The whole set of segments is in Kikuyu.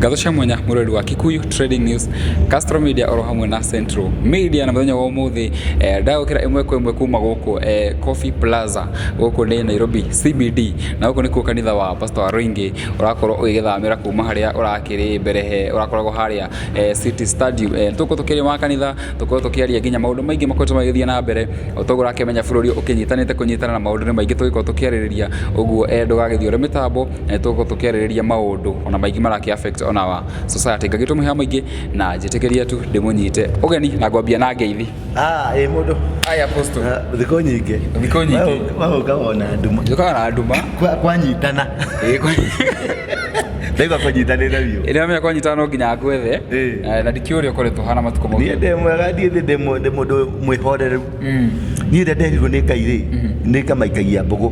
Ngatho cia mwanya mũrori wa Kikuyu Trading News, Castro Media oro hamwe na Central Media. Na mũthenya wa ũmũthĩ ndagũkĩra ĩmwe kwa ĩmwe kuma gũkũ Coffee Plaza, gũkũ nĩ Nairobi CBD, na gũkũ nĩkuo kanitha wa Pastor Waruingi ũrakorwo ũgĩgĩthamĩra kuma harĩa ũrakĩrĩ mbere he ũrakoragwo harĩa City Stadium. Tũgũkorwo tũkĩaria wa kanitha, tũkorwo tũkĩaria nginya maũndũ maingĩ makoretwo magĩthiĩ na mbere. O toguo ũrakĩmenya, bũrũri ũkĩnyitanĩte kũnyitana na maũndũ nĩ maingĩ tũgĩkorwo tũkĩarĩrĩria ũguo. Ndũgagĩthiĩ ũrĩ mĩtambo, tũgũkorwo tũkĩarĩrĩria maũndũ ona maingĩ marakĩ affect ona wa society. Ngagĩtwo mũhĩa maingĩ na njĩtĩkĩria tu ndĩmũnyite ũgeni na ngwambia na ngeithi. Ah, ĩ mũndũ. Aya, Apostle. Ah, thikũ nyingĩ. Thikũ nyingĩ. Wahũka wona nduma. Njũkaga na nduma. Kwanyitana. Ndaigua kũnyitanĩra biũ. Ĩrĩa menya kwanyitana no nginya ngwethe. Na ndikĩũĩ ũrĩa ũkoretwo hana matukũ Niĩ mothe. ndĩ mwega, niĩ ndĩ mũndũ mwĩhoreru. Niĩ rĩrĩa nderirwo nĩ Ngai rĩ, nĩ ngamaikagia mbũgũ.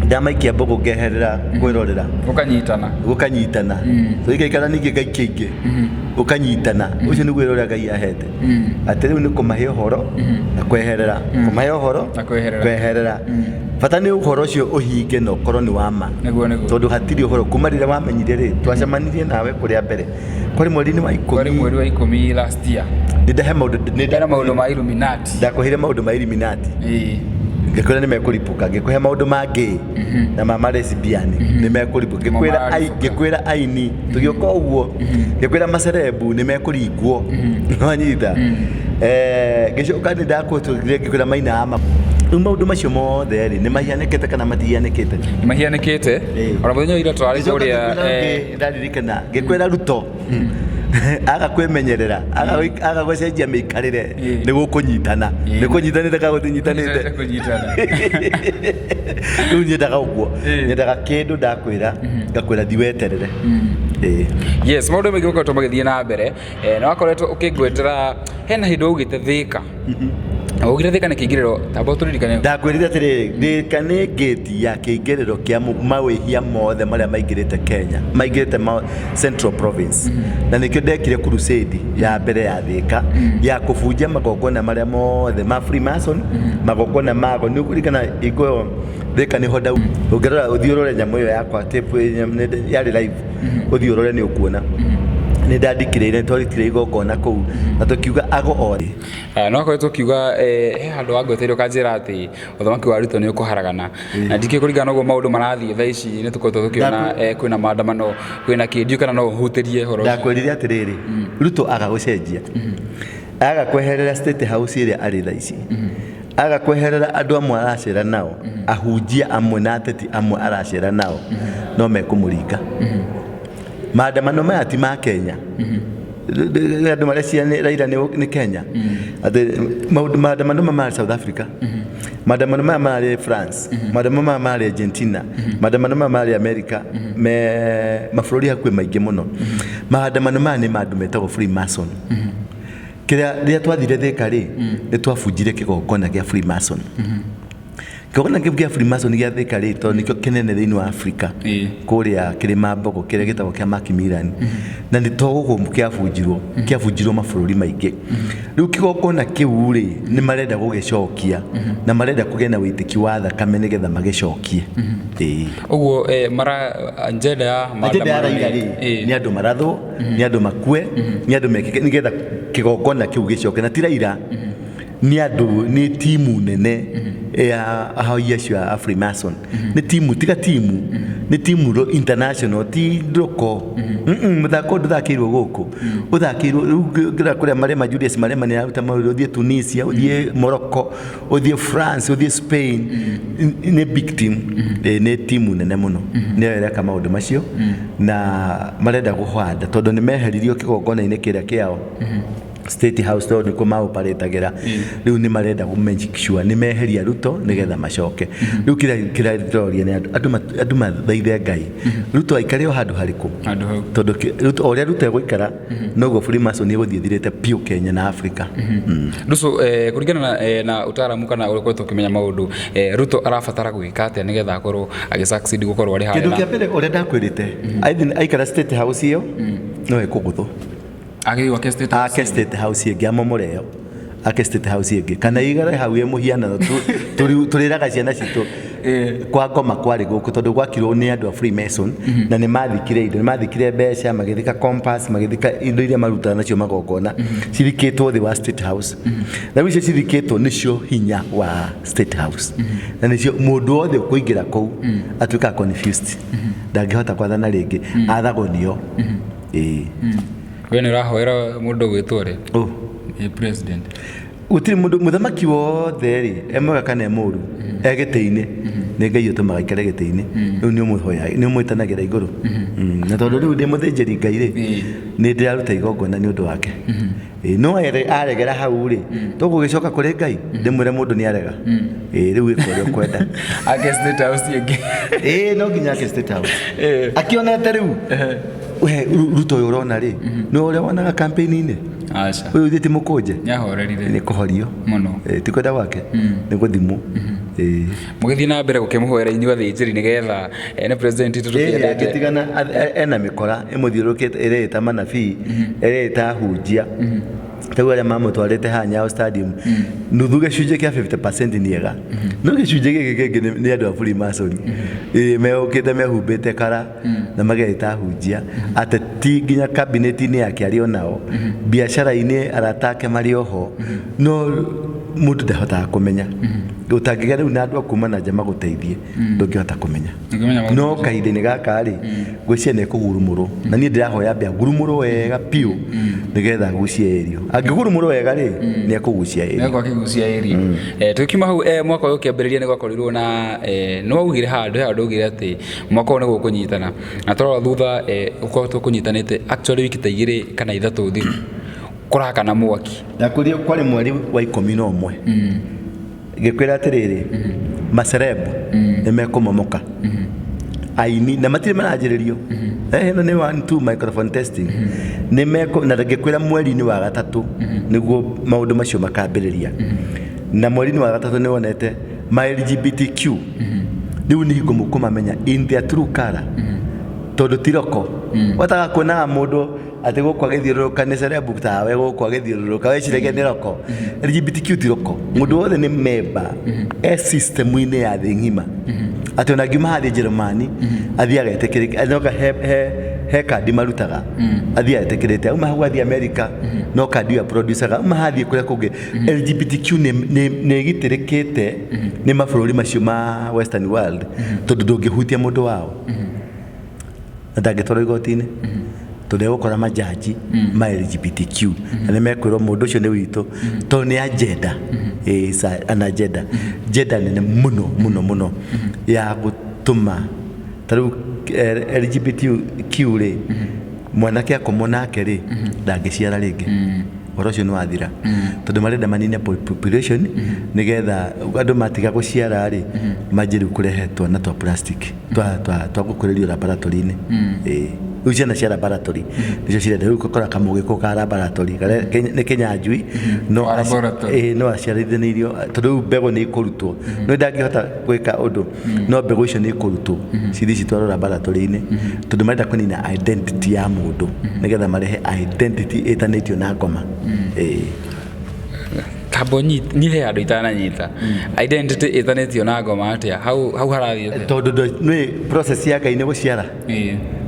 Ndamaikia mbũgũ ngeherera kwĩrorera. Ũkanyitana. Gũkanyitana. Tũikaikara ningĩ ngaikia ingĩ. Ũkanyitana. Ũcio nĩguo wĩra ũrĩa Ngai ahete. Atĩ rĩu nĩ kũmahe ũhoro na kweherera. Kũmahe ũhoro Na kweherera. Kweherera. Bata nĩ ũhoro ũcio ũhinge na ũkorwo nĩ wa ma. Nĩguo nĩguo. Tondũ hatirĩ ũhoro kuma rĩrĩa wamenyire rĩ, twacemanirie nawe kũrĩa mbere. Kwarĩ mweri-inĩ wa 10. Kwarĩ mweri wa 10 last year. Nĩ ndahe maũndũ nĩ Ndena maũndũ ma Illuminati. Ndakũheire maũndũ ma Illuminati. Ngĩkwĩra nĩ mekũripũka, ngĩkũhe maũndũ mangĩ na ma lesbian nĩ mekũripũka, ngĩkwĩra Mararipũka. Ngĩkwĩra aini tũgĩũka ũguo, ngĩkwĩra macerebu nĩ mekũringwo, wanyita. Ngĩcoka nĩ ndakũtũrire, ngĩkwĩra maina ama. Rĩu maũndũ macio mothe rĩ, nĩ mahianĩkĩte kana matihianĩkĩte? Nĩ mahianĩkĩte. Ona mũthenya wa ira tũrarĩ Ngĩcoka kũrĩa ngĩkwĩra ũngĩ, ndaririkana ngĩkwĩra Ruto aga kwĩmenyerera, aga gũcenjia mĩikarĩre, nĩ gũkũnyitana. Nĩ kũnyitanĩte kana gũtinyitanĩte? Kũnyitana. Rĩu nyendaga ũguo, nyendaga kĩndũ ndakwĩra, ngakwĩra thi weterere. Ĩĩ. Yes, maũndũ maingĩ makoretwo magĩthiĩ na mbere. Na wakoretwo ũkĩngwetera hena hĩndĩ waugĩte Thĩka. Waugĩte Thĩka nĩ kĩingĩrĩro, tamba ũtũririkane. Ndakwĩrire atĩrĩrĩ, Thĩka nĩ ngĩti ya kĩingĩrĩro kĩa mawĩhia mothe marĩa maingĩrĩte Kenya, maingĩrĩte Central Province. Na nĩkĩo ndekire crusade ya mbere ya Thĩka ya kũbunja magongona marĩa mothe ma Freemason, magongona mago. Nĩ ũkũririkana hingo ĩyo Thĩka nĩho ndau. Ũngĩrora ũthiĩ ũrore nyamũ ĩyo yakwa tape yarĩ live, ũthiĩ ũrore nĩ ũkuona. Nĩ ndandikĩrĩire, twarutire igongona kũu na tũkiuga ago othe. No akoretwo ũkiuga he handũ wangweteire ũkanjĩra atĩ ũthamaki wa Ruto nĩ ũkũharagana, na ndikĩũĩ kũringana na ũguo maũndũ marathiĩ thaa ici nĩ tũkoretwo tũkĩona kwĩna maandamano, kwĩna kĩ, ndiũĩ kana no ũhutĩrie ũhoro ũcio. Ndakwĩrire atĩrĩrĩ, Ruto aga gũcenjia, aga kweherera State House ĩrĩa arĩ thaa ici, aga kweherera andũ amwe aracera nao, ahunjia amwe na ateti amwe aracera nao, no mekũmũringa. Maandamano maya ti ma Kenya. Andũ mareciria nĩ Raila nĩ Kenya, atĩ maũndũ maandamano maya marĩ South Africa, maandamano maya marĩ France, maandamano maya marĩ Argentina, maandamano maya marĩ America, me mabũrũri hakuhĩ maingĩ mũno. Maandamano maya nĩ ma andũ metagwo Freemason. Kĩrĩa rĩrĩa twathire Thĩka rĩ, nĩ twabunjire kĩgongona gĩa Freemason. Kĩgongona kĩu kĩa Freemason gĩa Thĩka rĩ, tondũ nĩkĩo kĩnene thĩinĩ wa Afrika, kũrĩa Kĩrĩma Mbogo, kĩrĩa gĩtagwo kĩa Macmillan, na nĩ to gũkũ kĩabunjirwo, kĩabunjirwo mabũrũri maingĩ. Rĩu kĩgongona kĩu rĩ, nĩ marenda gũgĩcokia na marenda kũgĩa na wĩitĩki wa thakame nĩgetha magĩcokie. Ĩĩ. Ũguo mara agenda ya Agenda ya maandamano Raila rĩ, nĩ andũ marathwo, nĩ andũ makue, nĩ andũ mekĩke nĩgetha kĩgongona kĩu gĩcoke. Na ti Raila, nĩ andũ, nĩ timu nene ya ahoi acio a Freemason. Nĩ timu, tiga timu, nĩ timu international, ti local. Mũthako ndũthakĩirwo gũkũ, ũthakĩirwo rĩu. Ngĩra kũrĩa Malema, Julius Malema nĩ aruta maũndũ. Ũthiĩ Tunisia, ũthiĩ Morocco, ũthiĩ France, ũthiĩ Spain, nĩ big team. Nĩ timu nene mũno nĩyo ĩreka maũndũ macio na marenda kũhanda, tondũ nĩ meheririo kĩgongona-inĩ kĩrĩa kĩao State House, tondũ nĩkuo maoparetagĩra. Rĩu nĩ marenda kũ make sure nĩ meheria Ruto nĩgetha macoke. Rĩu kĩrĩa ndĩroria nĩ andũ mathaithe Ngai Ruto aikare o handũ harĩkũ. Handũ hau. Tondũ Ruto, o ũrĩa Ruto egũikara, noguo Freemason ĩgũthiĩ ĩthirĩte biũ Kenya na Africa. Ruto, kũringana na ũtaaramu kana ũrĩa ũkoretwo ũkĩmenya maũndũ, Ruto arabatara gwĩka atĩa nĩgetha akorwo agĩ succeed gũkorwo arĩ harĩa? Kĩndũ kĩa mbere, ũrĩa ndakwĩrĩte, aikara State House ĩyo no ĩkũgũthwo. Agĩrĩirwo ake State House. Ake State House ĩngĩ, amomore ĩyo, ake State House ĩngĩ, kana igare hau ĩ mũhianano. Tũrĩraga ciana citũ. Kwa ngoma kwarĩ gũkũ tondũ gwakirwo nĩ andũ a Freemason na nĩ mathikire indo, nĩ mathikire mbeca, magĩthika compass, magĩthika indo iria marutaga nacio magongona cithikĩtwo thĩ wa State House. Na rĩu icio cithikĩtwo nĩcio hinya wa State House na nĩcio mũndũ wothe ũkũingĩra kũu atuĩkaga confused, ndangĩhota kwathana rĩngĩ, athagwo nĩo. Ĩĩ. We nĩ ũrahoera mũndũ ũgwĩtwo rĩ? Oh. Ĩ president. Gũtirĩ mũndũ mũthamaki wothe rĩ, e mwega kana e mũru, e gĩtĩ-inĩ, nĩ Ngai ũtũmaga aikare gĩtĩ-inĩ. Rĩu nĩ ũmũhoya, nĩ ũmwĩtanagĩra igũrũ. Na tondũ rĩu ndĩ mũthĩnjĩri Ngai rĩ, nĩ ndĩraruta igongona nĩ ũndũ wake. Ĩĩ, no aregera hau rĩ, tũgũgĩcoka kũrĩ Ngai ndĩmwĩre mũndũ nĩ arega. Ĩĩ, rĩu ĩka ũrĩa ũkwenda. Ake State House ĩngĩ. Ĩĩ, no nginya ake State House. Akĩonete rĩu we Ruto ũyũ ũrona rĩ, nĩ ũrĩa wonaga campaign-inĩ? Aca. Ũyũ ithe ti mũkũnje? Nĩahorerire. Nĩ kũhorio. Mũno. Ĩĩ, ti kwenda gwake, nĩ gũthimwo. Ĩĩ. Mũgĩthiĩ na mbere gũkĩmũhoera inyuĩ athĩnjĩri nĩgetha nĩ president witũ Ĩĩ, tũkĩendete. angĩtigana ena mĩkora ĩmũthiũrũrũkĩte ĩreĩta manabii, ĩreĩta ahunjia. Ta rĩu arĩa mamũtwarĩte haha Nyayo Stadium, nuthu gĩcunjĩ kĩa 50% nĩ ega. No gĩcunjĩ gĩkĩ kĩngĩ nĩ andũ a Freemason. Ĩĩ, meũkĩte mehumbĩte kara na mageĩta ahunjia. Ateti nginya cabinet-inĩ yake arĩ o nao, biacara-inĩ arata ake marĩ o ho. No mũndũ ndahotaga kũmenya. Ũtangĩgĩa rĩu na andũ a kuma na nja magũteithie, ndũngĩhota kũmenya. Ndũngĩmenya maũndũ No macio. kahinda-inĩ gaka rĩ, ngwĩciria nĩ ekũgurumũrwo. Na niĩ ndĩrahoya ambe agurumũrwo wega biũ nĩgetha agucie ĩrio. Angĩgurumũrwo wega rĩ, nĩ ekũgucia ĩrio. Nĩegũkorwo akĩgucia ĩrio. Tũkiuma hau, mwaka ũyũ ũkĩambĩrĩria nĩ gwakorirwo na nĩ waugire handũ, he handũ waugire atĩ mwaka ũyũ nĩ gũkũnyitana. Na twarora thutha, gũkoretwo kũnyitanĩte actually wiki ta 2 kana 3 thiru kũrakana mwaki. Ndakũria kwarĩ mweri wa 11. Ngĩkwĩra atĩrĩrĩ, maceleb nĩ mekũmomoka. Aini na matirĩ maranjĩrĩrio. Ĩno nĩ 1 2 microphone testing. Nĩ mekũ, na ngĩkwĩra mweri-inĩ wa gatatũ nĩguo maũndũ macio makambĩrĩria. Na mweri-inĩ wa gatatũ nĩ wonete ma LGBTQ. Rĩu nĩ hingo mũkũmamenya in their true color. Tondũ ti roko. Wataga kuonaga mũndũ atĩ gũkũ agĩthiũrũrũka nĩ celeb tawe gũkũ agĩthiũrũrũka weciragia nĩ roko. LGBTQ ti roko. Mũndũ wothe nĩ member e system-inĩ ya thĩ ng'ima. Atĩ ona angiuma hathiĩ Njĩrĩmani athiĩ agetĩkĩrĩka, no he kandi marutaga athiĩ agetĩkĩrĩte. Auma hau athiĩ America no kandi ĩyo aproducaga. Auma hathiĩ kũrĩa kũngĩ. LGBTQ nĩ ĩgitĩrĩkĩte nĩ mabũrũri macio ma western world tondũ ndũngĩhutia mũndũ wao. Na ndangĩtwarwo igoti-inĩ tondũ egũkora majaji ma LGBTQ na nĩ mekwĩrwo mũndũ ũcio nĩ witũ tondũ nĩ agenda. It's an agenda. Agenda nene mũno mũno mũno ya gũtũma ta rĩu LGBTQ rĩ, mwanake akomwo nake rĩ, ndangĩciara rĩngĩ. Ũhoro ũcio nĩ wathira. Tondũ marenda manine population nĩgetha andũ matiga gũciara rĩ, manjie rĩu kũrehe twana twa plastic, twa gũkũrĩrio laboratory-inĩ. Ĩĩ. Rĩu ciana cia laboratory nĩcio cirenda. Rĩu ũgakora kamũgĩkũ ka laboratory nĩ kĩnyanjui no Wa laboratory. ĩĩ, no aciarithanĩirio tondũ rĩu mbegũ nĩ ikũrutwo. No ndangĩhota gwĩka ũndũ, no mbegũ icio nĩ ikũrutwo cithiĩ citwarwo laboratory-inĩ tondũ marenda kũnina identity ya mũndũ nĩgetha marehe identity ĩtanĩtio na ngoma. Ĩĩ. Kambo niĩ he handũ itananyita. Identity ĩtanĩtio na ngoma atĩa? Hau harathiĩ atĩa? Tondũ nĩ process ya Ngai nĩ gũciara.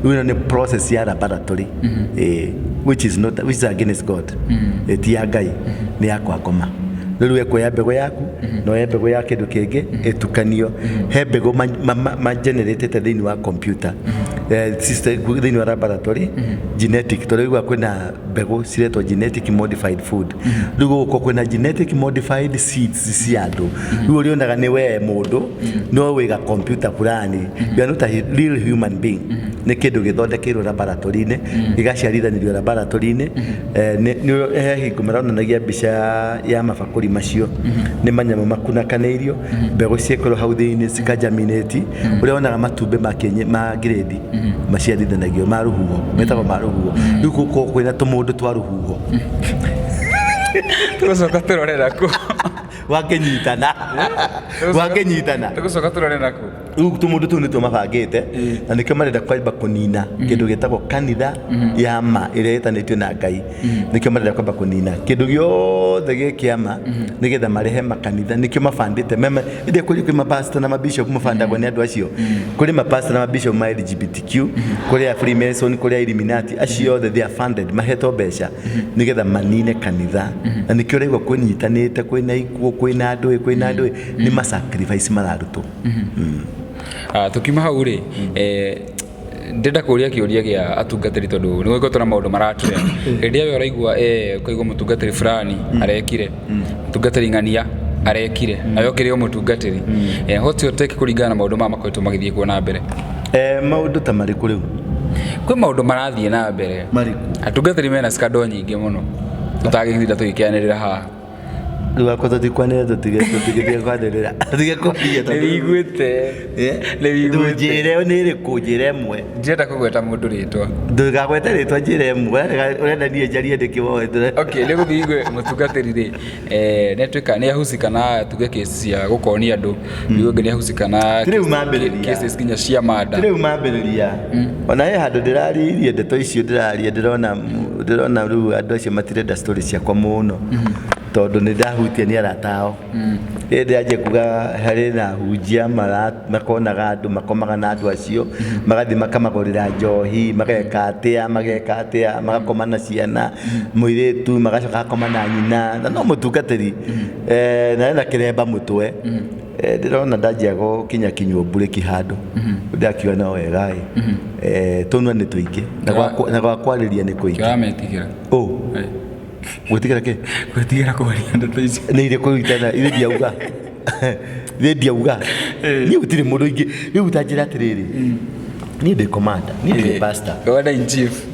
Rĩu ĩno nĩ process ya laboratory. Ĩĩ, which is not, which is against God. Ĩĩ, ti ya Ngai, nĩ ya kwa ngoma. Rĩu ekuoya mbegũ yaku, na oye mbegũ ya kĩndũ kĩngĩ, ĩtukanio. He mbegũ ma generate-ĩte thĩinĩ wa computer. System, thĩinĩ wa laboratory, genetic, tondũ rĩu kwĩna mbegũ ciretwo genetic modified food. Rĩu gũgũkorwo kwĩna genetic modified seeds cia andũ. Rĩu ũrĩonaga nĩ we mũndũ, no wĩga computer fulani. You are not a real human being. Nĩ kĩndũ gĩthondekeirwo laboratory-inĩ, gĩgaciarithanĩrio laboratory-inĩ. He hingo maronanagia mbica ya mabakũri macio. Nĩ manyamũ makunakanĩirio, mbegũ ciekĩrwo hau thĩinĩ cikagerminate. Ũrĩa wonaga matumbĩ ma kĩenye, ma grade maciarithanagio ma rũhuho, metagwo ma rũhuho. Rĩu gũkorwo kwĩna tũmũndũ twa rũhuho. Tũgũcoka tũrore nakũ. Wakĩnyitana. Wakĩnyitana. Tũgũcoka tũrore nakũ. Rĩu tũmũndũ tũu nĩtuo mabangĩte, na nĩkĩo marenda kwamba kũnina kĩndũ gĩtagwo kanitha ya ma ĩrĩa ĩtanĩtio na Ngai. Nĩkĩo marenda kwamba kũnina kĩndũ gĩothe gĩ kĩama nĩgetha marehe makanitha. Nĩkĩo mabandĩte mema ĩndĩ kũrĩ mapasta na mabishop mabandagwo nĩ andũ acio. Kũrĩ mapasta na mabishop ma LGBTQ, kũrĩ a Freemason, kũrĩ a Illuminati, acio othe they are funded, mahetwo mbeca nĩgetha manine kanitha. Na nĩkĩo ũraigua kwĩnyitanĩte, kwĩna ikuũ, kwĩna ndũĩ, kwĩna ndũĩ, nĩ ma sacrifice mararutwo. Tukiuma hau rĩ, ndĩrenda kũria kĩũria gĩa atungatĩri, tondũ nĩ gũgĩkoretwo na maũndũ maratrend. Hĩndĩ ĩyo ũraigua, ũkaigua mũtungatĩri fulani arekire, mũtungatĩri ng'ania arekire, nawe ũkĩrĩ o mũtungatĩri. What's your take kũringana na maũndũ maya makoretwo magĩthiĩ kuo na mbere? Maũndũ ta marĩkũ rĩu? Kwĩ maũndũ marathiĩ na mbere. Marĩkũ? Atungatĩri mena scandal nyingĩ mũno tũtangĩtinda tũgĩkĩanĩrĩra haha. Rĩu akwa tũtikwanĩrĩra, tũtigĩtige kwanĩrĩra, tũtige kwaria. Nĩ wiguĩte? Nĩ wiguĩte? Njĩre nĩ ĩrĩkũ, njĩre ĩmwe. Ndirenda kũgweta mũndũ rĩtwa. Ndũgagwete rĩtwa, njĩre ĩmwe. Ũrenda niĩ njarie ndĩkĩ woe? Okay, nĩ gũthiĩ igue mũtungatĩri rĩ, nĩ atuĩka nĩ ahusika na tuge kesi cia gũkonia andũ, rĩu ũngĩ nĩ ahusika na Ti rĩu mambĩrĩria. cases nginya cia manda. Rĩu mambĩrĩria, ona he handũ ndĩraririe ndeto icio ndĩraria, ndĩrona rĩu andũ acio matirenda story ciakwa mũno, tondũ nĩ ndahutia nĩ arata ao. Rĩrĩa ndĩranjia kuga harĩ na hunjia makonaga andũ, makomaga na andũ acio, magathiĩ makamagũrĩra njohi, mageka atĩa, mageka atĩa, magakoma na ciana, mũirĩtu magacoka akoma na nyina, na no mũtungatĩri, na ena kĩremba mũtwe. Ndĩrona ndanjia gũkinya kinywo mburĩki handũ, ndakiuga no wega ĩ, tũnua nĩ tũingĩ na gwa kwarĩria nĩ kũingĩ. Kĩrametigĩra. Ũ gwĩtigĩra kĩ? Gwĩtigĩra kwaria ndeto icio. Nĩ irĩkũ itana irĩ ndiauga, irĩ ndiauga niĩ gũtirĩ mũndũ ingĩ. Rĩu ta njĩra atĩrĩrĩ, niĩ ndĩ commander, niĩ ndirĩ pastor. Commander in chief.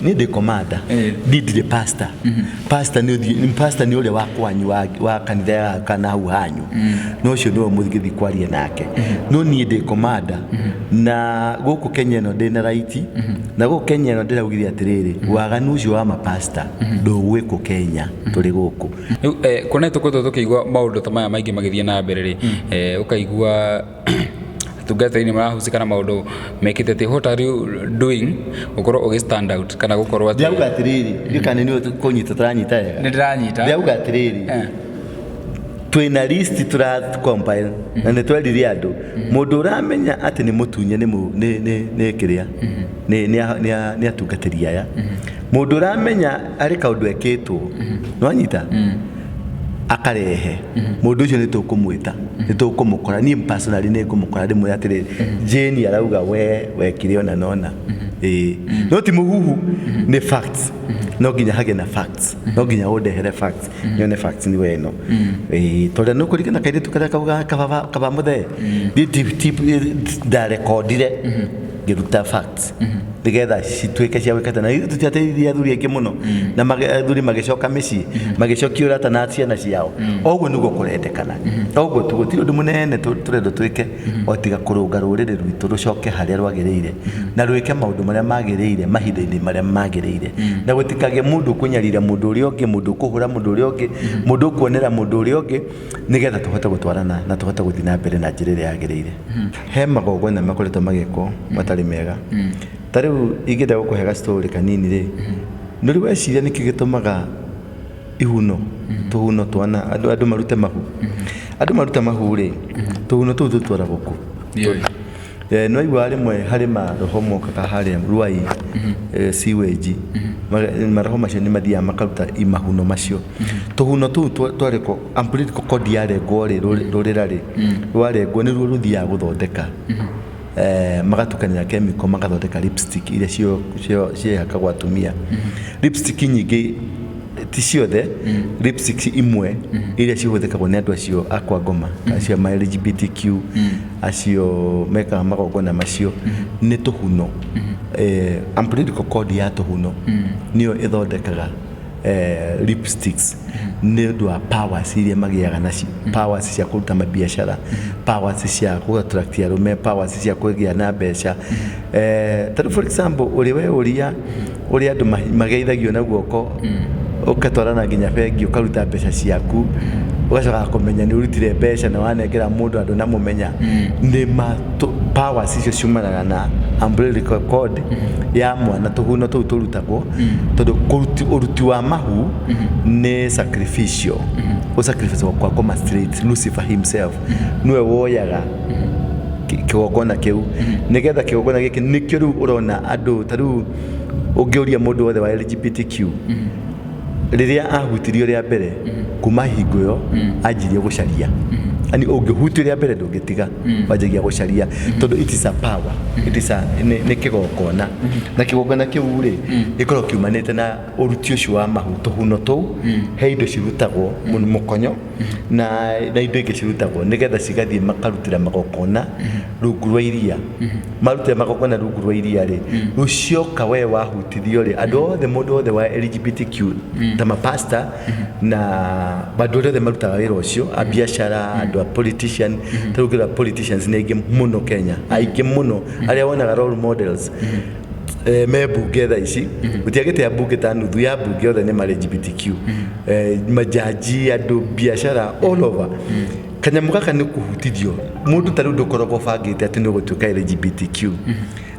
Niĩ ndĩ commander. Niĩ ndirĩ pastor. Pastor nĩ ũthiĩ, pastor nĩ ũrĩa wa kwanyu, wa kanitha ya kana hau hanyu, no ũcio nĩwe mũgĩthiĩ kwaria nake. No niĩ ndĩ commander, na gũkũ Kenya ĩno ndĩna right, na gũkũ Kenya ĩno ndĩraugire atĩrĩrĩ, waganu ũcio wa mapasta ndũgwĩkwo Kenya tũrĩ gũkũ. Rĩu kuona tũkoretwo tũkĩigua maũndũ ta maya maingĩ magĩthiĩ na mbere rĩ, ũkaigua atungatĩri nĩ marahusika na maũndũ mekĩte atĩ, what are you doing gũkorwo ũgĩ stand out kana gũkorwo atĩ Ndĩrauga atĩrĩrĩ, ndiũĩ kana nĩ kũnyita tũranyita wega. Nĩ ndĩranyita. Ndĩrauga atĩrĩrĩ, twĩna list tũra compile, na nĩ twerire andũ, mũndũ ũramenya atĩ nĩ mũtunye nĩ nĩ nĩ nĩ kĩrĩa nĩ atungatĩri aya, mũndũ ũramenya arĩ kaũndũ ekĩtwo, nĩwanyita, akarehe mũndũ ũcio, nĩ tũkũmwĩta, nĩ tũkũmũkora. Niĩ personally nĩ ngũmũkora, ndĩmwĩre atĩrĩrĩ, Jane arauga we wekire ona nona ĩĩ, no ti mũhuhu, nĩ facts. No nginya hagĩe na facts, no nginya ũndehere facts, nyone facts nĩ we ĩno ĩĩ, tondũ nĩ ũkũringana kairĩtu karĩa kauga kaba mũthee. Niĩ ti ndarekondire ngĩruta facts nĩgetha cituĩke cia gwĩka, na ithuĩ tũtiateithirie athuri aingĩ mũno, na athuri magĩcoka mĩciĩ, magĩcokia ũrata na ciana ciao. Oguo nĩguo kũrendekana, oguo tu. Gũtirĩ ũndũ mũnene tũrendwo twĩke o tiga kũrũnga rũrĩrĩ rwitũ rũcoke harĩa rwagĩrĩire, na rwĩke maũndũ marĩa magĩrĩire mahinda-inĩ marĩa magĩrĩire, na gũtikagĩe mũndũ ũkũnyarira mũndũ ũrĩa ũngĩ, mũndũ ũkũhũra mũndũ ũrĩa ũngĩ, mũndũ ũkuonera mũndũ ũrĩa ũngĩ, nĩgetha tũhote gũtwarana na tũhote gũthiĩ na mbere na njĩra ĩrĩa yagĩrĩire. He magongona makoretwo magĩkwo matarĩ mega. Ta rĩu ingĩenda gũkũhe ga story kanini rĩ, nĩ ũrĩ weciria nĩkĩ gĩtũmaga ihuno, tũhuno twana, andũ marute mahu? Andũ maruta mahu rĩ, tũhuno tũu tũtwaragwo kũ? Ndiũĩ. Nĩ waigua rĩmwe harĩ maroho mokaga harĩa Ruai, sewage. Maroho macio nĩ mathiaga makaruta mahuno macio, tũhuno tũu twarekwo, umbilical cord yarengwo rĩ, rũrĩra rĩ rwarengwo, nĩruo rũthiaga gũthondeka, magatukania chemical, magathondeka lipstick iria ciĩhakagwo atumia. Lipstick nyingĩ, ti ciothe, lipstick imwe iria cihũthĩkagwo nĩ andũ acio a kwa ngoma, acio ma LGBTQ, acio mekaga magongona macio, nĩ tũhuno. Umbilical cord ya tũhuno nĩyo ĩthondekaga lipsticks, nĩ ũndũ wa powers iria magĩaga nacio, powers cia kũruta mabiacara, powers cia kũ attract arũme, powers cia kũgĩa na mbeca. Ta rĩu for example, ũrĩ we ũria ũrĩa andũ mageithagio na guoko, ũgatwarana nginya bengi, ũkaruta mbeca ciaku, ũgacoka kũmenya nĩ ũrutire mbeca na wanengera mũndũ, andũ namũmenya nĩ ma Powers icio ciumanaga na umbilical cord ya mwana, tũhuno tũu tũrutagwo, tondũ ũruti wa mahu nĩ sacrificial, ũsacrifice kwa kũma straight Lucifer himself nĩwe woyaga kĩgongona kĩu, nĩgetha kĩgongona gĩkĩ nĩkĩo rĩu ũrona andũ ta rĩu ũngĩũria mũndũ wothe wa LGBTQ, rĩrĩa ahutirio rĩa mbere, kuma hingo ĩyo anjirie gũcaria. Yani ũngĩhutio rĩa mbere ndũngĩtiga, wanjagia gũcaria, tondũ it is a power, it is a nĩ kĩgongona, na kĩgongona kĩu rĩ gĩkoragwo kiumanĩte na ũruti ũcio wa mahu, tũhuno tũu. He indo cirutagwo mũkonyo na indo ingĩ cirutagwo nĩgetha cigathiĩ makarutĩra magongona rungu rwa iria. Marutĩra magongona rungu rwa iria rĩ, rũcioka we wahutithio rĩ, andũ othe, mũndũ wothe wa LGBTQ, ta mapasta na andũ arĩa othe marutaga wĩra ũcio a biacara, andũ a politician. Ta rĩu ũngĩrora politicians nĩ aingĩ mũno Kenya, aingĩ mũno arĩa wonaga role models me mbunge thaa ici, gũtiagĩte ambunge ta nuthu ya mbunge othe nĩ marĩ LGBTQ, majaji, andũ biacara all over. Kanyamũ gaka nĩ kũhutithio mũndũ, ta rĩu ndũkoragwo ũbangĩte atĩ nĩ ũgũtuĩka LGBTQ,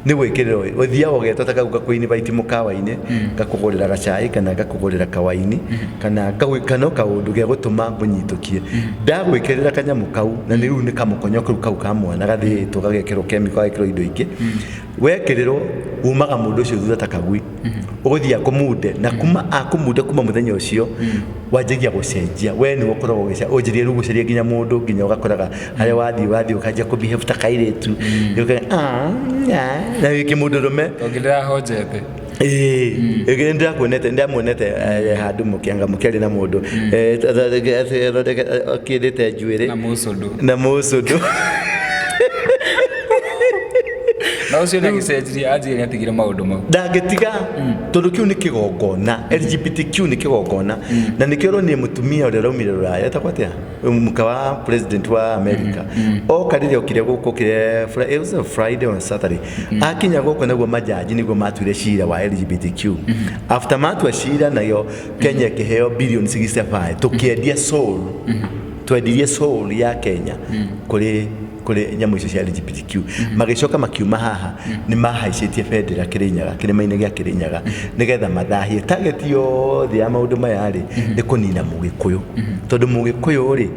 nĩ gwĩkĩrĩrwo ũthiaga ũgetwo ta kau gakũ-invite mũkawa-inĩ, gakũgũrĩra gacai kana gakũgũrĩra kawaini kana o kaũndũ gĩa gũtũma ngũnyitũkie, ndagwĩkĩrĩra kanyamũ kau, na nĩ rĩu nĩ kamũkonyo kau kau ka mwana gathĩĩtwo, gagekĩrwo chemical, gagekĩrwo indo ingĩ. Wekĩrĩrwo umaga mũndũ ũcio thutha ta kagui, ũgũthiĩ akũmunde, na kuma akũmunde, kuma mũthenya ũcio wanjagia gũcenjia. We nĩwe ũkoragwo ũgĩcenjia, rĩu gũcaria nginya mũndũ, nginya ũgakoraga harĩa wathiĩ wathiĩ ũkanjia kũbehave ta kairĩtu. Ũkauga, "Ah, ah," na wĩ kĩmũndũrũme. Tondũ ndĩrahonjete. Ĩĩ, ndĩrakuonete, ndĩramuonete handũ mũkĩanga mũkĩaria na mũndũ akĩndĩte njuĩrĩ na mũcũndũ. Na mũcũndũ. Na ũcio nĩ agĩcenjirie, anjire nĩ atigire maũndũ mau. Ndangĩtiga, tondũ kĩu nĩ kĩgongona. LGBTQ nĩ kĩgongona, na nĩkĩo ũronire mũtumia ũrĩa ũraumire rũraya etagwo atĩa, mũka wa president wa America, oka rĩrĩa okire gũkũ, okire it was a Friday or Saturday, akinya gũkũ naguo majaji nĩguo matuire cira wa LGBTQ. After matua cira, nayo Kenya ĩkĩheo billion 65, tũkĩendia soul, twendirie soul ya Kenya kũrĩ nyamũ icio cia LGBTQ. Magĩcoka makiuma haha nĩ mahaicĩtie bendera Kĩrĩnyaga, kĩrĩma-inĩ gĩa Kĩrĩnyaga, nĩgetha mathahie. Target yothe ya maũndũ maya rĩ nĩ kũnina Mũgĩkũyũ, tondũ Mũgĩkũyũ rĩ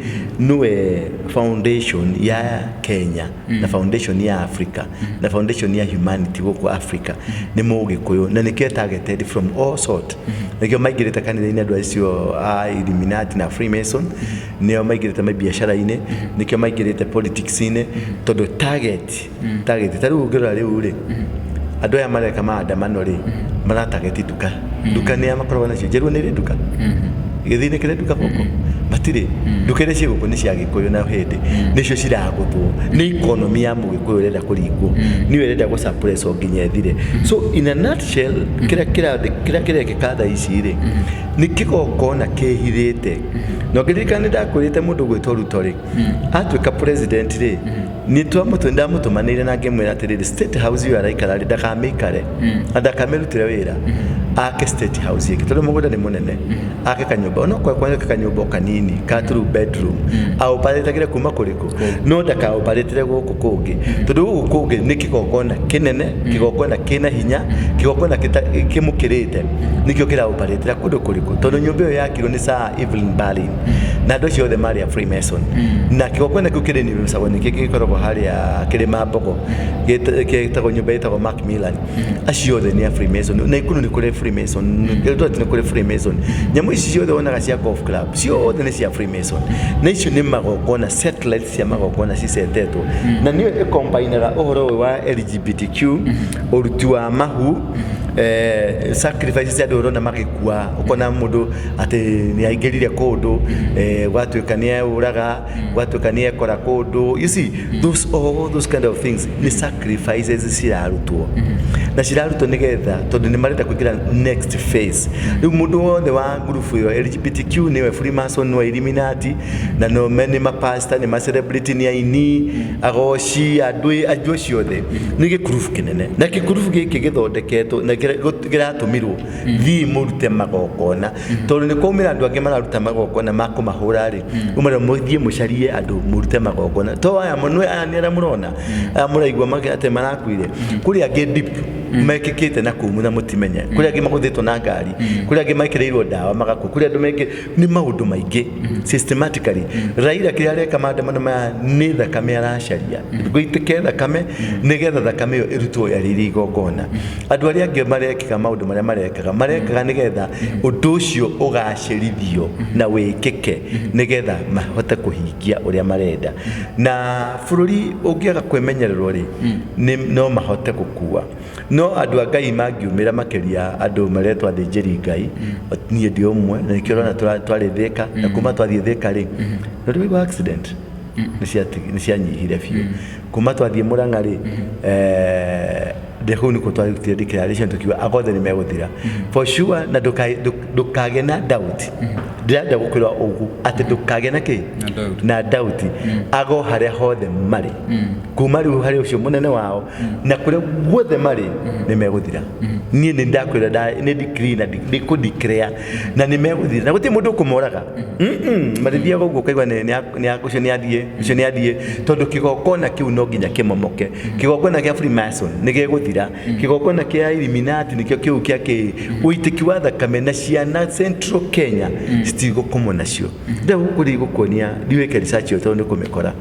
nĩwe foundation ya Kenya na foundation ya Africa na foundation ya humanity gũkũ Africa nĩ Mũgĩkũyũ, na nĩkĩo targeted from all sort. Nĩkĩo maingĩrĩte kanitha-inĩ andũ acio a Illuminati na Freemason, nĩo maingĩrĩte mabiacara-inĩ, nĩkĩo maingĩrĩte politics-inĩ, tondũ target ta rĩu ũngĩrora rĩu rĩ, andũ aya mareka maandamano rĩ, maratarget nduka. Nduka nĩ makoragwo nacio njerũ, nĩ ĩrĩ nduka gĩthii, nĩ kĩrĩ nduka gũkũ, matirĩ nduka iria ciĩ gũkũ nĩ cia Gĩkũyũ, na hĩndĩ nĩcio ciragũthwo. Nĩ economy ya Mũgĩkũyũ ĩrenda kũringwo, nĩyo ĩrenda gũsuppresswo nginya ĩthire. So in a nutshell, kĩrĩa kĩrekĩka thaa ici rĩ nĩ kĩgongona kĩhithĩte. Na ũngĩririkana nĩ ndakwĩrĩte mũndũ gwĩtwo Ruto rĩ, atuĩka president rĩ, nĩ twamũtũ ndamũtũmanĩire na ngĩmwĩra atĩrĩrĩ, State House ĩyo araikara rĩ, ndakamĩikare na ndakamĩrutĩre wĩra, ake State House ĩngĩ, tondũ mũgũnda nĩ mũnene, ake kanyũmba onokorwo kwoneka kanyũmba o kanini ka two bedroom, aũparĩtagĩre kuma kũrĩkũ, no ndakaũparĩtĩre gũkũ kũngĩ, tondũ gũkũ kũngĩ nĩ kĩgongona kĩnene, kĩgongona kĩna hinya, kĩgongona kĩmũkĩrĩte, nĩkĩo kĩraũparĩtĩra kũndũ kũrĩkũ, tondũ nyũmba ĩyo yakirwo nĩ Sir Evelyn Baring na andũ acio othe marĩ a Freemason, na kĩgongona kĩu kĩrĩ nĩ gĩcagwo nĩkĩ gĩkoragwo harĩa Kĩrĩma Mbogo, gĩtagwo nyũmba ĩtagwo Macmillan. Acio othe nĩ a Freemason, na Ikuru nĩ kũrĩ Freemason, Eldoret nĩ kũrĩ Freemason. Nyamũ ici ciothe wonaga cia golf club ciothe nĩ cia Freemason, na icio nĩ magongona, satellites cia magongona cicetetwo, na nĩyo ĩkombainaga ũhoro ũyũ wa LGBTQ, ũruti wa mahu, sacrifices cia andũ ũrona magĩkua, ũkona mũndũ atĩ nĩ aingĩrire kũndũ, gwatuĩka nĩ eũraga, gwatuĩka nĩ ekora kũndũ. You see those, all those kind of things nĩ sacrifices cirarutwo. Na cirarutwo nĩgetha, tondũ nĩ marenda kũingĩra next phase. Rĩu mũndũ wothe wa ngurubu ĩyo LGBTQ, nĩwe Freemason, nĩwe Illuminati, na no nĩ mapasta, nĩ ma celebrity, nĩ aini, agoci, andũ acio othe nĩ gĩkurubu kĩnene. Na gĩkurubu gĩkĩ gĩthondeketwo na kĩratũmirwo thiĩ mũrute magongona, tondũ nĩ kwaumĩra andũ angĩ mararuta magongona ma kũmahũra rĩ, umara mũthiĩ mũcarie andũ mũrute magongona. To aya mũno, aya nĩ arĩa mũrona, aya mũraigua atĩ marakuire, kũrĩ angĩ deep mekĩkĩte na kũu na mũtimenye. Kũrĩ angĩ magũthĩtwo na ngari, kũrĩ angĩ mekĩrĩirwo ndawa magakua, kũrĩ andũ mekĩ nĩ maũndũ maingĩ systematically. Raila kĩrĩa areka maandamano maya nĩ thakame aracaria, gũitĩke thakame nĩgetha thakame ĩyo ĩrutwo yarĩire igongona. Andũ arĩa angĩ marekĩka maũndũ marĩa marekaga nĩgetha ũndũ ũcio ũgacĩrithio na wĩkĩke, nĩgetha mahote kũhingia ũrĩa marenda. Na bũrũri ũngĩaga kwĩmenyererwo rĩ, no mahote gũkua. No andũ a Ngai mangiumĩra, makĩria andũ maretwo athĩnjĩri Ngai, niĩ ndĩ ũmwe, na nĩkĩo ũrona twarĩ Thĩka. Na kuma twathiĩ Thĩka rĩ, no ndĩraigua accident nĩ cianyihire biũ. Kuma twathiĩ Mũrang'a rĩ, ndĩ kũu nĩkuo twarutire declaration, tukiuga agothe nĩ megũthira for sure. Na ndũkagĩe na doubt. Ndĩrenda gũkwĩra ũguo atĩ ndũkagĩe na kĩ? Na doubt. Na doubt. Ago harĩa hothe marĩ, kuma rĩu harĩ ũcio mũnene wao na kũrĩa guothe marĩ, nĩ megũthira. Niĩ nĩ ndakwĩra, nĩ decree na nĩ kũ declare na nĩ megũthira, na gũtirĩ mũndũ ũkũmoraga. Marĩthiaga ũguo ũkaigua ũcio nĩ athiĩ, ũcio nĩ athiĩ, tondũ kĩgongona kĩu no nginya kĩmomoke. Kĩgongona kĩa Freemason nĩ gĩgũthira. Kĩgongona kĩa Illuminati nĩkĩo kĩu kĩa kĩ ũitĩki wa thakame, na ciana Central Kenya citigũkomwo nacio. Rĩu gũkũ gũkuonia ndiwĩke research ĩyo, tondũ nĩ kũmĩkora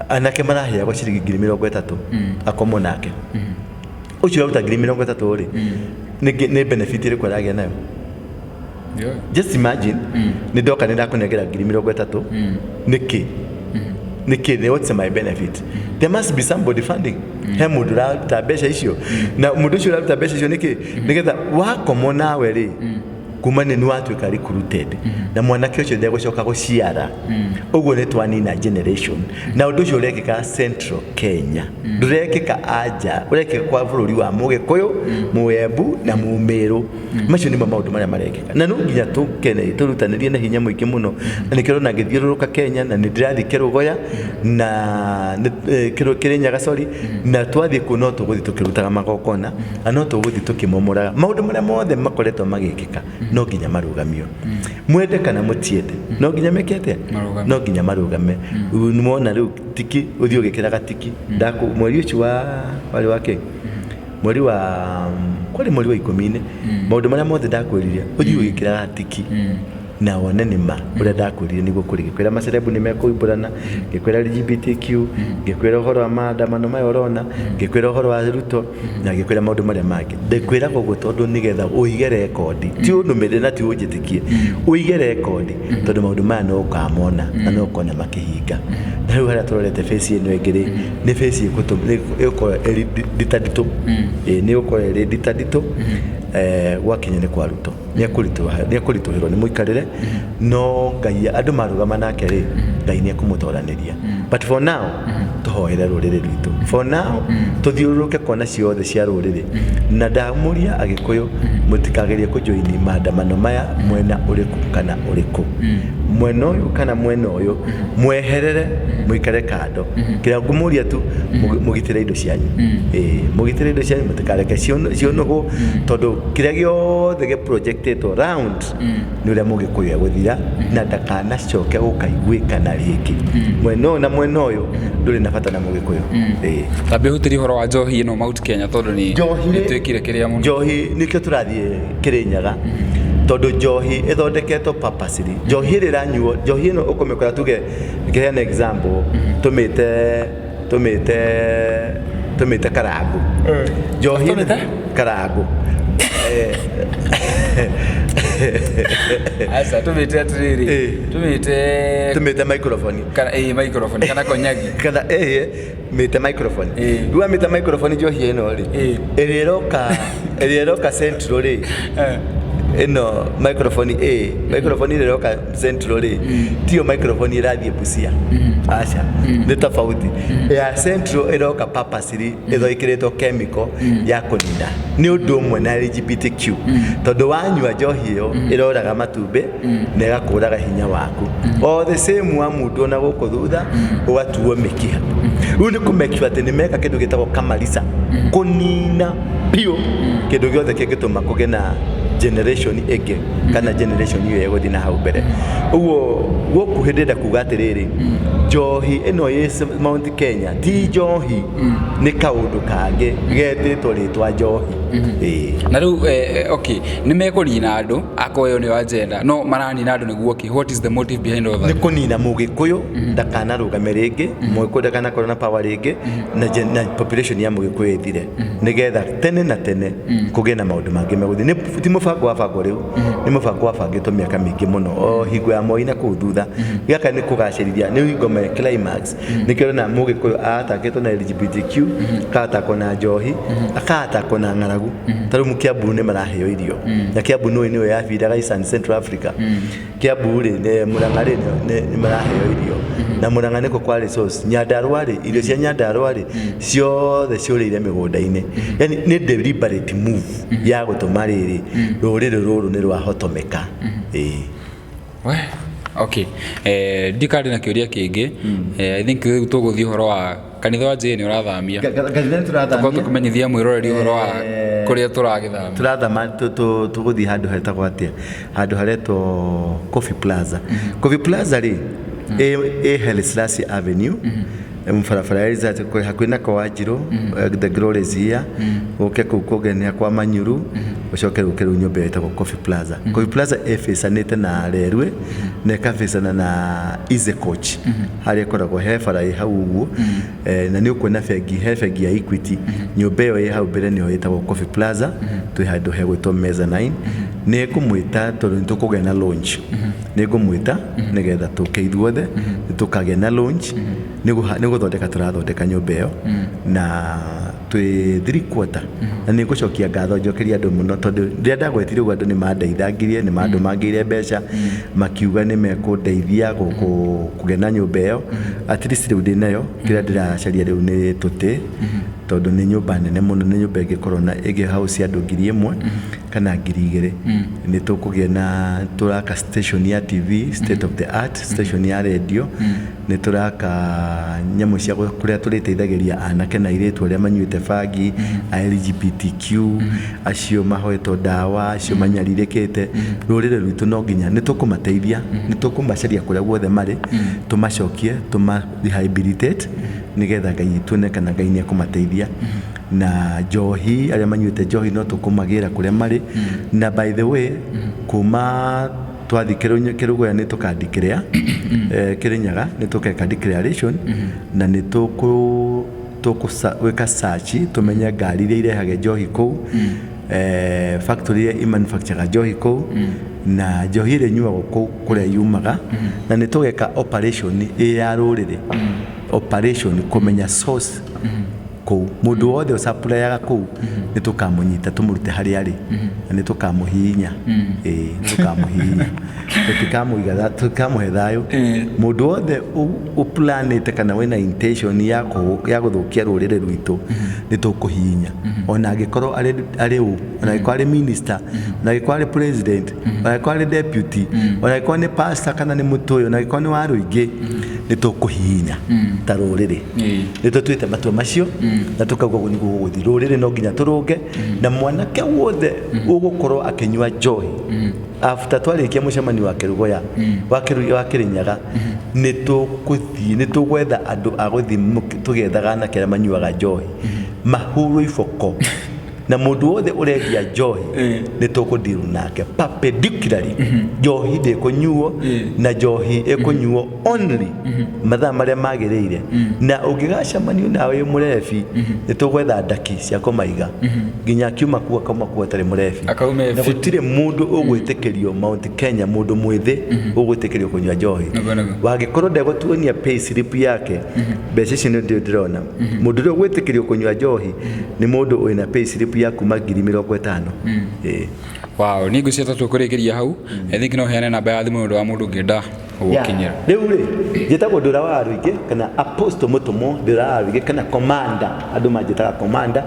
anake maraheagwo ciringi 30,000 akomwo nake. Ũcio ũraruta 30,000 rĩ, nĩ benefit ĩrĩkũ aragĩa nayo? Just imagine, nĩ ndoka nĩ ndakũnengera 30,000, nĩkĩ nĩkĩ? What's my benefit? There must be somebody funding. He mũndũ ũraruta mbeca icio, na mũndũ ũcio ũraruta mbeca icio nĩkĩ? Nĩgetha wakomwo nawe rĩ, kuma nĩ watuĩka recruited, na mwanake ũcio ndegũcoka gũciara. Ũguo nĩ twanina generation. Na ũndũ ũcio ũrekĩka Central Kenya, ndũrekĩka anja, ũrekĩka kwa bũrũri wa Mũgĩkũyũ, Mũembu na Mũmĩrũ. Macio nĩmo maũndũ marĩa marekĩka, na no nginya tũkene tũrutanĩrie na hinya mũingĩ mũno. Na nĩkĩo ũrona ngĩthiũrũrũka Kenya, na nĩ ndĩrathiĩ Kĩrũgoya na Kĩrĩnyaga, sorry, na twathiĩ kũu no tũgũthiĩ tũkĩrutaga magongona, na no tũgũthiĩ tũkĩmomoraga maũndũ marĩa mothe makoretwo magĩkĩka. No nginya marũgamio, mwende kana mũtiende, no nginya meke atĩa? Marũgame. No nginya marũgame. Nĩwona rĩu tiki ũthiĩ ũgĩkĩraga tiki ndaku mweri ũcio wa warĩ wa kĩ, mweri wa kwarĩ mweri wa ikũmi-inĩ, maũndũ marĩa mothe ndakwĩrire ũthiĩ ũgĩkĩraga tiki na wone nĩ ma ũrĩa ndakwĩrire nĩguo kũrĩ. Ngĩkwĩra macerebu nĩ mekũimbũrana, ngĩkwĩra LGBTQ, ngĩkwĩra ũhoro wa maandamano maya ũrona, ngĩkwĩra ũhoro wa Ruto, na ngĩkwĩra maũndũ marĩa mangĩ. Ndĩkwĩraga ũguo tondũ nĩgetha ũige rekondi, ti ũnũmĩrĩre na ti ũnjĩtĩkie, ũige rekondi, tondũ maũndũ maya no ũkamona na no ũkona makĩhinga. Na rĩu harĩa tũrorete face ĩno ĩngĩ rĩ, nĩ face ĩgũkorwo ĩrĩ nditanditũ. Ĩĩ, nĩ ĩgũkorwo ĩrĩ nditanditũ. Gwakinya nĩ kwa Ruto, nĩ ekũritũhĩrwo nĩ mũikarĩre, no Ngai andũ marũgama nake rĩ, Ngai nĩ ekũmũtoranĩria. But for now tũhoere rũrĩrĩ rwitũ. For now tũthiũrũrũke kona ciothe cia rũrĩrĩ, na ndamũria Agĩkũyũ mũtikagerie kũjoini maandamano maya mwena ũrĩkũ kana ũrĩkũ, mwena ũyũ kana mwena ũyũ, mweherere, mũikare kando. Kĩrĩa ngũmũria tu, mũgitĩre indo cianyu. Ĩĩ, mũgitĩre indo cianyu, mũtikareke ciũnũhwo, tondũ kĩrĩa gĩothe gĩ projectĩtwo round nĩ ũrĩa Mũgĩkũyũ egũthira na ndakanacoke gũkaiguĩkana rĩngĩ. Mwena ũyũ na mwena ũyũ ndũrĩ na bata na Mũgĩkũyũ. Ĩĩ. Tambia hutĩrie ũhoro wa njohi ĩno Mount Kenya, tondũ nĩ Njohi rĩ- ĩtuĩkire kĩrĩa mũno. Njohi nĩkĩo tũrathiĩ Kĩrĩnyaga, tondũ njohi ĩthondeketwo purposely. Njohi ĩrĩa ĩranyuo, njohi ĩno ũkũmĩkora, tuge ngĩheana example, tũmĩte karangu. Njohi ĩno- Tũmĩte? Karangu. Aca, tũmĩte atĩrĩrĩ, tũmĩte Tũmĩte microphone. Kana ĩ microphone kana konyagi. Kana ĩĩ, mĩte microphone. Rĩu wamĩta microphone, njohi ĩno rĩ, ĩrĩa ĩroka Central rĩ, Ĩno microphone A, microphone ĩrĩa ĩroka Central rĩ, tiyo microphone ĩrathiĩ Busia, aca, nĩ tofauti. Ya Central ĩroka purposely ĩthondeketwo chemical ya kũnina, nĩ ũndũ ũmwe na LGBTQ, tondũ wanyua njohi ĩyo ĩroraga matumbĩ na ĩgakũraga hinya waku o the same wa mũndũ ona gũkũ thutha ũgatuo mĩkiha. Rĩu nĩ kũ make sure atĩ nĩ meka kĩndũ gĩtagwo kamarisa, kũnina biũ kĩndũ gĩothe kĩngĩtũma kũgĩe na generation ĩngĩ kana generation ĩyo ĩgũthiĩ na hau mbere. Ũguo gũkuhĩ ndĩrenda kuga atĩrĩrĩ, njohi ĩno ĩ Mount Kenya ti njohi, nĩ kaũndũ kangĩ getĩtwo rĩtwa njohi. Ĩĩ. Na rĩu okay, nĩ mekũnina andũ akorwo ĩyo nĩyo agenda, no maranina andũ nĩguo kĩ? What is the motive behind all Nĩ that? Kũnina mũgĩkũyũ ndakanarũgame rĩngĩ, mũgĩkũyũ ndakanakorwo na power rĩngĩ, na population ya mũgĩkũyũ ĩthire, nĩgetha tene na tene kũgĩe na maũndũ mangĩ megũthiĩ. Ti mũbango wabangwo rĩu, nĩ mũbango wabangĩtwo mĩaka mĩingĩ mũno, o hingo ya Moi na kũu thutha. Gaka nĩ kũgacĩrithia, nĩ hingo me climax. Nĩkĩo ũrona mũgĩkũyũ atakĩtwo na LGBTQ, akatakwo na njohi, akatakwo na ng'aragu. Ta rĩu Kiambu nĩ maraheo irio, na Kiambu nĩũĩ nĩyo yabindaga Eastern Central Africa. Kiambu rĩ, nĩ Murang'a rĩ, nĩ maraheo irio, na Murang'a nĩkuo kwa resource. Nyandarua rĩ, irio cia Nyandarua rĩ, ciothe ciũrĩire mĩgũnda-inĩ. Yani nĩ deliberate move ya gũtũma rĩrĩ rũrĩrĩ rũrũ nĩ rwahotomeka. Ĩĩ. We, okay, ndikarĩ na kĩũria kĩngĩ. I think rĩu tũgũthiĩ ũhoro wa kanitha wa JA nĩ ũrathamia. Kanitha nĩ tũrathamia. Tũrathamia. Tũkũmenyithia mwĩroreri ũhoro wa kũrĩa tũragĩthamia. Tũrathama, tũgũthiĩ handũ hetagwo atĩa, handũ haretwo Coffee Plaza. Coffee Plaza rĩ, ĩ Haile Selassie Avenue, barabara ya Elizabeth, hakuhĩ na kwa Wanjirũ, the glory is here. Ũke kũu kũngenia kwa Manyuru, ũcoke ũke rĩu nyũmba ĩyo ĩtagwo Coffee Plaza. Coffee Plaza ĩbĩcanĩte na Rerwe na ĩkabĩcana na Easy Coach, harĩa ĩkoragwo he bara ĩ hau ũguo. Na nĩ ũkuona bengi, he bengi ya Equity. Nyũmba ĩyo ĩ hau mbere nĩyo ĩtagwo Coffee Plaza. Twĩ handũ hegwĩtwo Mezzanine. Nĩ ngũmwĩta tondũ nĩ tũkũgĩa na launch. Nĩ ngũmwĩta nĩgetha tũke ithuothe, nĩ tũkagĩa na launch. Nĩ gũthondeka tũrathondeka nyũmba ĩyo na twĩ three quarter, na nĩ ngũcokia ngatho njokerie andũ mũno, tondũ rĩrĩa ndagwetire ũguo andũ nĩ mandeithangirie, nĩ mandũmangĩire mbeca, makiuga nĩ mekũndeithia kũgĩa na nyũmba ĩyo. At least rĩu ndĩnayo. Kĩrĩa ndĩracaria rĩu nĩ tũtĩ, tondũ nĩ nyũmba nene mũno, nĩ nyũmba ĩngĩkorwo na ĩngĩ house andũ 1000 kana 2000. Nĩ tũkũgĩa na tũraka station ya TV, state of the art station ya radio. Nĩ tũraka nyamũ cia kũrĩa tũrĩteithagĩria anake na airĩtu arĩa manyuĩte bangi, a LGBTQ, acio mahoetwo ndawa, acio manyarirĩkĩte. Rũrĩrĩ rwitũ no nginya nĩ tũkũmateithia, nĩ tũkũmacaria kũrĩa guothe marĩ, tũmacokie, tũma rehabilitate, nĩgetha Ngai tuone kana Ngai nĩ ekũmateithia. Na njohi, arĩa manyuĩte njohi no tũkũmagĩra kũrĩa marĩ. Na by the way, kuma twathiĩ Kĩrũgũya nĩ tũka declare, Kĩrĩnyaga nĩ tũgeka declaration, na nĩ tũgwĩka search tũmenye ngari iria irehage njohi kũu, factory iria imanufacturaga njohi kũu, na njohi ĩrĩa ĩnyuagwo kũu kũrĩa yumaga. Na nĩ tũgeka operation ĩ ya rũrĩrĩ, operation kũmenya source kũu. Mũndũ wothe ũcapurayaga kũu nĩ tũkamũnyita, tũmũrute harĩa arĩ, na nĩ tũkamũhihinya. Ĩĩ, nĩ tũkamũhihinya, tũtikamũiga, tũtikamũhe thayũ. Mũndũ wothe ũplanĩte kana wĩna intention ya gũthũkia rũrĩrĩ rwitũ nĩ tũkũhihinya, ona angĩkorwo arĩ ũ, ona angĩkorwo arĩ minister, ona angĩkorwo arĩ president, ona angĩkorwo arĩ deputy, ona angĩkorwo nĩ pastor kana nĩ mũtũyũ, ona angĩkorwo nĩ wa rũingĩ, nĩ tũkũhihinya ta rũrĩrĩ. Nĩ tũtuĩte matua macio na tũkauga ũguo nĩguo gũgũthiĩ. Rũrĩrĩ no nginya tũrũnge, na mwanake wothe ũgũkorwo akĩnyua njohi after twarĩkia mũcemanio wa Kĩrũgũya, wa Kĩrĩnyaga, nĩ tũgũthiĩ, nĩ tũgwetha andũ a gũthiĩ tũgĩethaga anake arĩa manyuaga njohi mahũrwo iboko, na mũndũ wothe ũrendia njohi nĩ tũkũdeal nake perpendicularly. Njohi ndĩkũnyuo, na njohi ĩkũnyuo only mathaa marĩa magĩrĩire, na ũngĩgacemanio nawe wĩ mũrebi, nĩ tũgwetha ndaki cia kũmaiga nginya akiuma kuo akauma kuo atarĩ mũrebi. Akaume Na fit. Gũtirĩ mũndũ ũgwĩtĩkĩrio Mount Kenya, mũndũ mwĩthĩ ũgwĩtĩkĩrio kũnyua njohi. Nĩguo, nĩguo. Wangĩkorwo ndegũtuonia pay slip yake, mbeca icio nĩ ndĩrona. Mũndũ ũrĩa ũgwĩtĩkĩrio kũnyua njohi nĩ mũndũ wĩna pay slip ya kuma 50,000. Ĩĩ. Wow, niĩ ngwĩciria ta tũkũrĩkĩria hau. I think no heane namba ya thimũ nĩ ũndũ wa mũndũ ũngĩenda gũgũkinyĩra. Rĩu rĩ, njĩtagwo Ndũra wa Rũingĩ kana Apostle Mũtũmwo Ndũra wa Rũingĩ kana Commander, andũ manjĩtaga Commander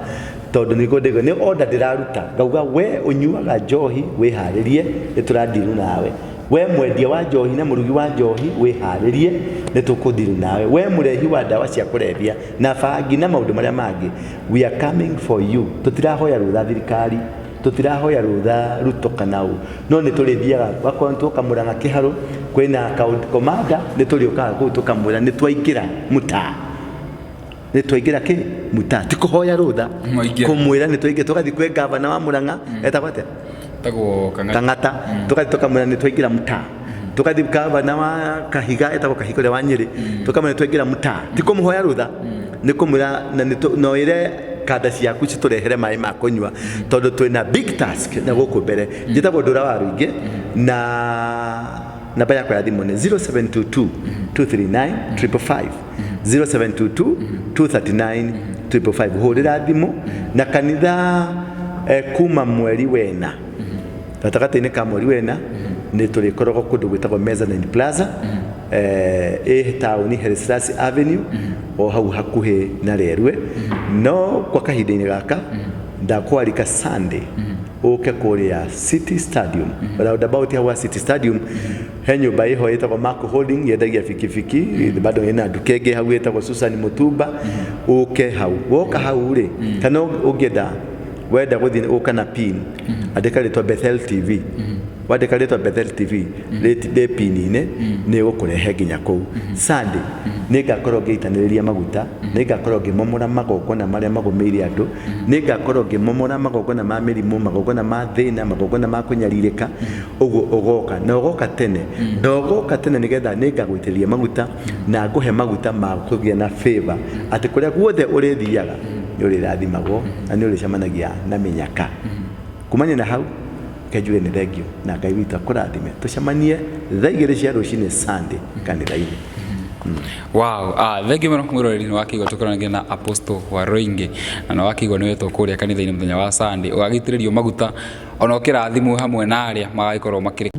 tondũ nĩguo ndĩgwo nĩ order ndĩraruta ngauga we ũnyuaga njohi wĩharĩrie nĩ tũrandiru nawe, we mwendia wa njohi na mũrugi wa njohi wĩharĩrie nĩ tũkũndiru nawe, we mũrehi wa ndawa cia kũrebia na bangi na maũndũ marĩa mangĩ, we are coming for you. Tũtirahoya rũtha thirikari, tũtirahoya rũtha Ruto kana ũ, no nĩ tũrĩthiaga wakorwo nĩ tuoka Murang'a Kĩharũ kwĩna county commander, nĩ tũrĩũkaga kũu tũkamwĩra nĩ twaingĩra mũtaa, nĩ twaingĩra kĩ mũtaa, ti kũhoya rũtha, Mwaingĩra. kũmwĩra nĩ twaingĩra, tũgathiĩ kwĩ gavana wa Murang'a etagwo atĩa, Tagwo Kang'ata. Kang'ata, tũgathiĩ tũkamwĩra nĩ twaingĩra mũtaa, tũgathiĩ gavana wa Kahiga etagwo Kahiga ũrĩa wa Nyĩrĩ, tũkamwĩra nĩ twaingĩra mũtaa, ti kũmũhoya rũtha, nĩ kũmwĩra na nĩ na wĩre kanda ciaku citũrehere maĩ ma kũnyua tondũ twĩna big task na gũkũ mbere. Njĩtagwo Ndũra wa Rũingĩ na namba yakwa ya thimũ nĩ 0722 239 555, 0722 239 555. Hũrĩra thimũ na kanitha kuma mweri wena gatagatĩ-inĩ ka mweri wena nĩ tũrĩkoragwo kũndũ gwĩtagwo Mezzanine Plaza, ĩ taũni Herslas Avenue o hau hakuhĩ na Rerwe. No kwa kahinda-inĩ gaka ndakwarika Sunday ũke kũrĩa City Stadium, roundabout hau ha City Stadium he nyũmba ĩho ĩtagwo Mark Holding yendagia bikibiki, bado ĩna nduka ĩngĩ hau ĩtagwo Susan Mutumba. Ũke hau, woka hau rĩ, kana ũngĩenda wenda gũthiĩ ũka na pin, andĩka rĩtwa Bethel TV, wandĩka rĩtwa Bethel TV rĩ pin-inĩ nĩ ĩgũkũrehe nginya kũu. Sunday nĩ ngakorwo ngĩitanĩrĩria maguta, nĩ ngakorwo ngĩmomora magongona marĩa magũmĩire andũ, nĩ ngakorwo ngĩmomora magongona ma mĩrimũ, magongona ma thĩna, magongona ma kũnyarirĩka. Ũguo ũgoka na ũgoka tene, na ũgoka tene nĩgetha nĩ ngagũitĩrĩria maguta na ngũhe maguta ma kũgĩa na favor atĩ kũrĩa guothe ũrĩthiaga nĩ ũrĩrathimagwo na nĩ ũrĩcemanagia na mĩnyaka. Kumania na hau reke njuge nĩ thengio na Ngai witũ akũrathime, tũcemanie thaa 2 cia rũcinĩ Sunday kanitha-inĩ. Wow, thengiũ mũno mwĩroreri nĩ wakĩigua tũkoranĩte na Apostle wa Rũingĩ na nĩ wakĩigua nĩ wetwo kũrĩa kanitha-inĩ mũthenya wa Sunday ũgagĩitĩrĩrio maguta ona ũkĩrathimwo hamwe na arĩa magagĩkorwo makĩrĩ.